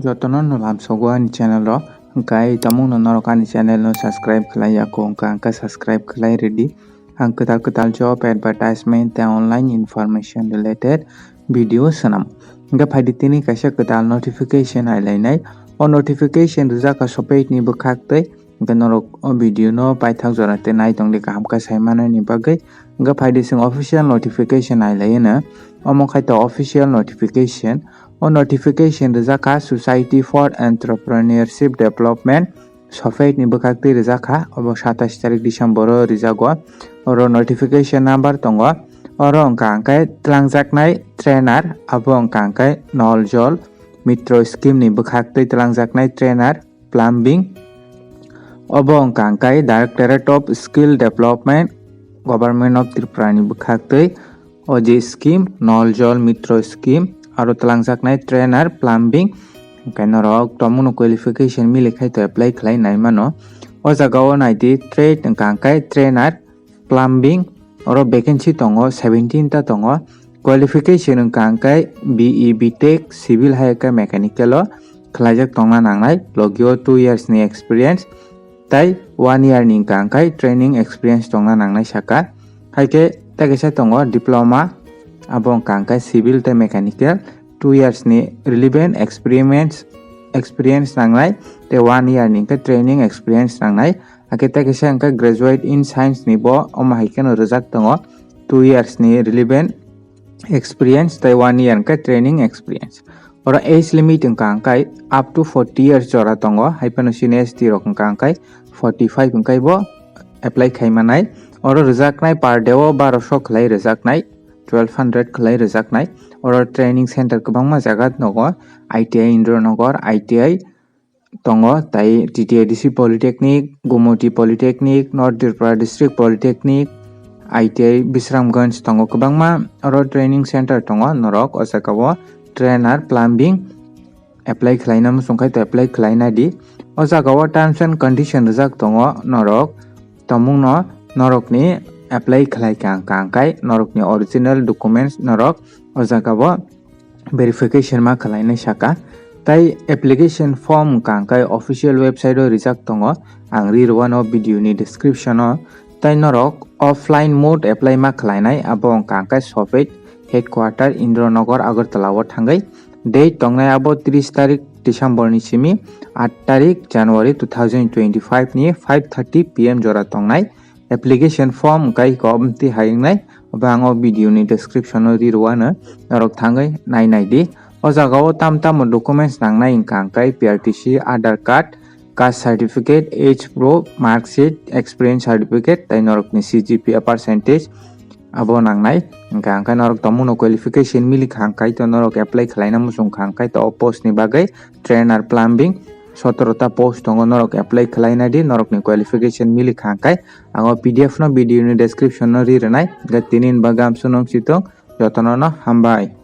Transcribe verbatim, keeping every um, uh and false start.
Jotono no lamsogo ani channel o, hwnkhe tamungno norok ani channel no subscribe khlai ya kho, hwnkhe ang khe subscribe khlai rwdi. Ang kwtal kwtal job advertisement tei online information related video swnam. Hwnkhe phaidi tini kaisa kwtal notification ailainai. O notification rijak kha sopeit ni bwkhak tei, hwnkhe norok o video no paithak jora tei naitongdi kaham khe sai manani bagwi. Hwnkhe phaidi chwng official notification ailaino. Omo khai to official notification. O notification rijak kha Society for Entrepreneurship Development, sopeit ni bwkhak twi rijak kha, obo satais tarik December o rijago. Oro notification number tongo, oro wngkha hwnkhe twlangjaknai trainer, abo wngkha hwnkhe Nol Jol Mitro scheme ni bwkhak twi twlangjaknai trainer plumbing. Obo wngkha hwnkhe Directorate of Skill Development, Government of Tripura ni bwkhak twi o je scheme, Nol Jol Mitro scheme, aro twlangjaknai trainer, plumbing, hwnkhe norok tomungno qualification mili khai to apply khlai nai mano. O jaga o naidi trade wngkha hwnkhe trainer, plumbing, oro vacancy tongo seventeen ta tongo. Qualification wngkha hwnkhe B E, B Tech, Civil hai khe Mechanical o khlaijak tongna nangnai, logi o two years ni experience, tei one year ni wngkha hwnkhe training experience tongna nangnai saka. Hai khe tei kaisa tongo diploma, abo wngkha hwnkhe civil tei mechanical, two years ni relevant experience, experience nangnai, tei one year ni hwnkhe training experience nangnai. Hai khe tei kaisa hwnkhe graduate in science ni bo, omo hai kheno rijak tongo two years ni relevant experience tei one year hwnkhe training experience. Oro age limit wngkha hwnkhe up to forty years jora tongo, hai phano senior S T rok wngkha hwnkhe forty five hwnkhe bo apply khai manai. Oro rijaknai per day o barosho khlai rijaknai, twelve hundred khlai rijaknai. Oro training center kwbangma jaga tongo, I T I Indranagar, I T I tongo, tai T T A D C Polytechnic, Gumoti Polytechnic, North Tripura District Polytechnic, I T I Bisramganj tongo kwbangma. Oro training center tongo, norok o jaga o trainer, plumbing apply khlaina muchung khai to apply khlaina di. O jaga o terms and condition rijak tongo, norok tomungno norokni apply khlai kha hwnkha hwnkhe norokni original documents norok o jaga o verification ma khlainai saka. Tai application form wngkha hwnkhe official website o rijak tongo, ang ri rwano video ni description o. Tai norok offline mode apply ma khlainai, abo wngkha hwnkhe sopeit headquarter Indranagar Agartala o thangwi. Date tongnai abo tris tarik December ni simi aat tarik January two thousand twenty-five ni five thirty P M jora tongnai. Application form wngkha khe obmtwi hai wngnai, obo ang o video ni description o ri rwano, norok thangwi nai nai di. O jaga o tam tamo documents nangnai wngkha hwnkhe P R T C, Aadhaar card, caste certificate, age proof, mark sheet, experience certificate, tei norokni C G P A percentage abo nangnai. Hwnkha hwnkhe norok tomungno qualification mili kha hwnkhe to norok apply khlaina muchung kha hwnkhe to o post ni bagwi trainer plumbing sotoro ta post tongo, norok apply khlaina di, norokni qualification mili kha hwnkhe ang o P D F no video ni description no ri rwnai. Hwnkhe tini ni bagwi amsuk nung si tong, jotono no hambai.